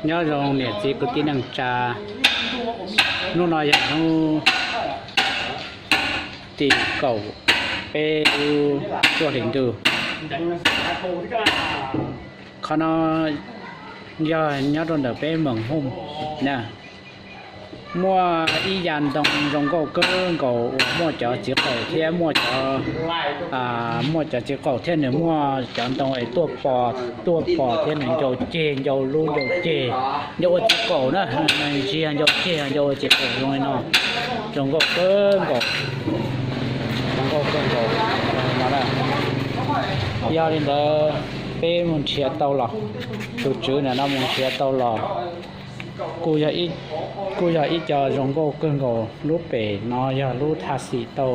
Nyob zoo niam txiv kwv tij neej tsa, hnub no yog hnub tim kaum peb lub cuaj hlis ntuj. Qhov no yog nyob rau ntawm peb Moos Hooj na. Muaj ib yam ntoo zoo nkauj kawg nkaus uas muaj cov txiv qaum thiab muaj cov, muaj cov txiv qaum thiab nws muaj cov ntoo es tuaj pos, tuaj pos thiab nws ncau ceg ncau lub ncau ceg, ncau ua txiv qaum na, nws ntsia ncau ceg ncau ua txiv qaum zoo li no, zoo nkauj kawg nkaus, zoo nkauj kawg nkaus no na. Yog li ntawd peb mus nrhiav tau los, tus tswv ntawm no mus nrhiav tau los, kuj yog ib co zoo nkauj kawg nkaus. Lub pem no yog lub thaj xim tau,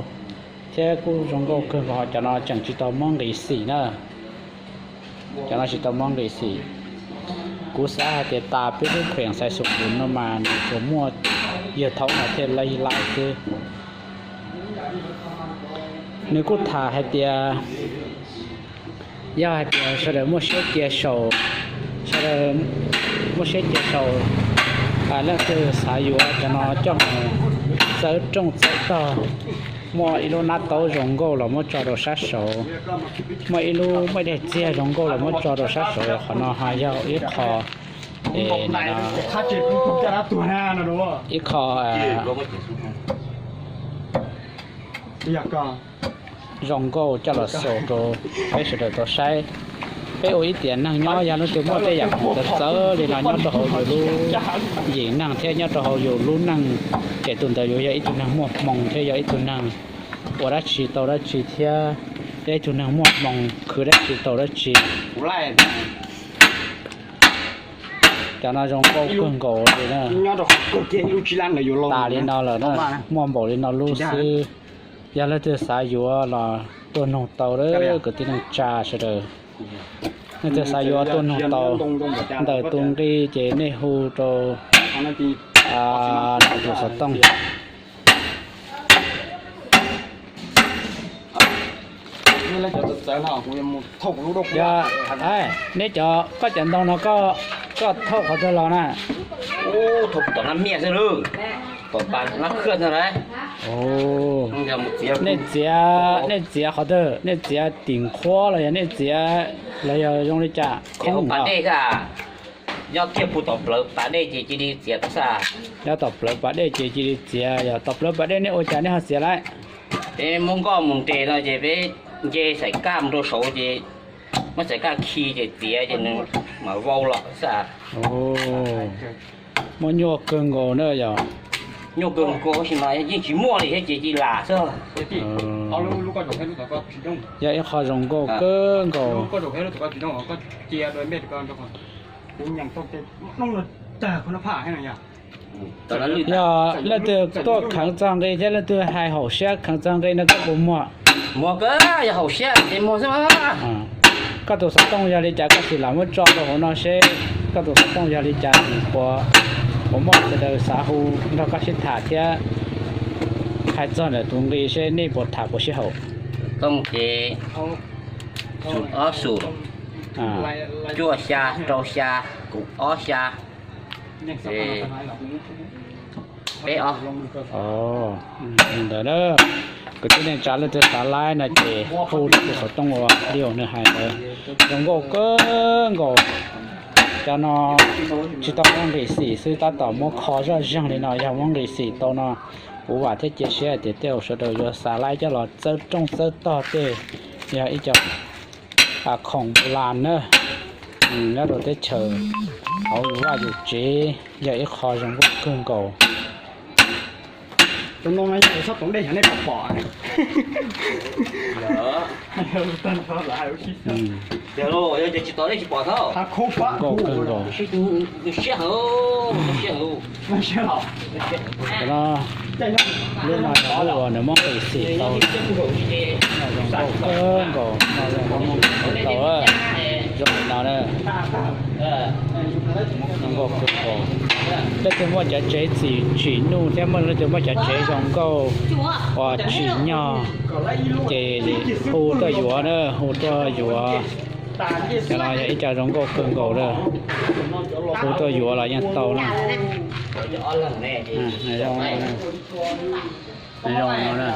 thiab kuj zoo nkauj kawg nkaus, ho cov no tseem tsis tau muab nqis xim na. Cov no tsis tau muab nqis xim. Kuv xav hais tias tas peb lub pheem xais xus kuv no mas nws tsuas muaj yawg thaum no thiaj li laiv xwb. Nws kuj tham hais tias, yog hais tias sawv daws muaj siab cia saum, sawv daws muaj siab cia saum, leej twg xav yuav cov no coj mus txawb rooj txawb tog, muaj ib lub nab taub zoo nkauj los muab tso rau sab saud, muaj ib lub muaj ib daim txiag zoo nkauj los muab tso rau sab saud, qhov no ho yog ib qho, ib qho zoo nkauj coj los xaus rau peb sawv daws tau saib. Peb ua ib tiam neeg nyob, yog leej twg muaj tej yam khoom txawv txawv li no nyob rau hauv yus lub yim neeg thiab nyob rau hauv yus lub neej, ces tus ntawd yuav yog ib tug neeg muaj hmoo thiab yog ib tug neeg ua dab tsi tau dab tsi thiab yog ib tug neeg muaj hmoo khwv dab tsi tau dab tsi. Cov no zoo nkauj kawg nkaus li na. Tas li no lawm na, muaj npaum li no lub xwb. Yog leej twg xav yuav los tuaj nug tau lawm kwv tij neej tsa sawv daws. Leej twg xav yuav tuaj nug tau. Ntawm tus nqi ces nej hu rau tus xov tooj. Yog, neb cov, koj cov ntoo no koj thauj qhov twg los na? Nej txiav, nej txiav qhov twg? Nej txiav tim nqhuab los yog nej txiav los yog zoo li cas? Khoob dej. Nyob kiag puag tom plawv pas dej ces cia li txiav xwb. Nyob tom plawv pas dej ces cia li txiav. Yog tom plawv pas dej nej ua cas nej ho txiav lawm? Peb muab nkoj mus nres no ces peb nce xaim kaj mus rau saud ces muab xaim kaj khi ces txiav ces nws mam vau los xwb. Muaj nyuaj kawg nkaus na yog. Nyuaj kawg nkaus tab sis mas yeej tsis muaj li thiab ces cia li lam xwb. Yog ib qho zoo nkauj kawg nkaus. Yog leej twg tuaj kheev txog nqi thiab leej twg hais haum siab kheev txog nqi no koj puas muag? Muag kawg, yog haum siab ces muag xwb. Koj tus xov tooj yog li cas koj sim lam muab tso rau hauv no seb koj tus xov tooj yog li cas, puas, puas muaj sawv daws xav hu nrog koj sib tham thiab hais txog ntawm tus nqi seb nej puas tham puas sib haum. Tooj ces xum ob xum, cuaj xya, rau xya, kaum ob xya, peb ob. Ntawd na, kwv tij neej tsa leej twg xav laib no ces hu rau tus xov tooj uas li uas nws hais ntawd. Zoo nkauj kawg nkaus. Cov no tsis tau muab nqis xim xwb, tab tom muab kho zoj zeeg li no, yog muab nqis xim tau no kuv vam thiab cia siab hais tias tej zaum sawv daws yuav xav laib coj los txawb rooj txawb tog tej, yog ib co khoom nplas na, nyob rau teb chaws hauv yus vaj yus tsev, yog ib qho zoo nkauj kawg nkaus. Zoo nkauj kawg nkaus. Cov no, lub no yog lub uas nws muab nqis xim tau, zoo nkauj kawg nkaus, no zoo nkauj tau, zoo li no na. Zoo nkauj kawg nkaus. Leej twg muaj cov tsev tsim nyuj thiab muaj leej twg muaj cov tsev zoo nkauj uas tsim nyog ces hu tuaj yuav na, hu tuaj yuav. Cov no yog ib co zoo nkauj kawg nkaus lawm. Kuv tuaj yuav los yeej tau na. Zoo no na.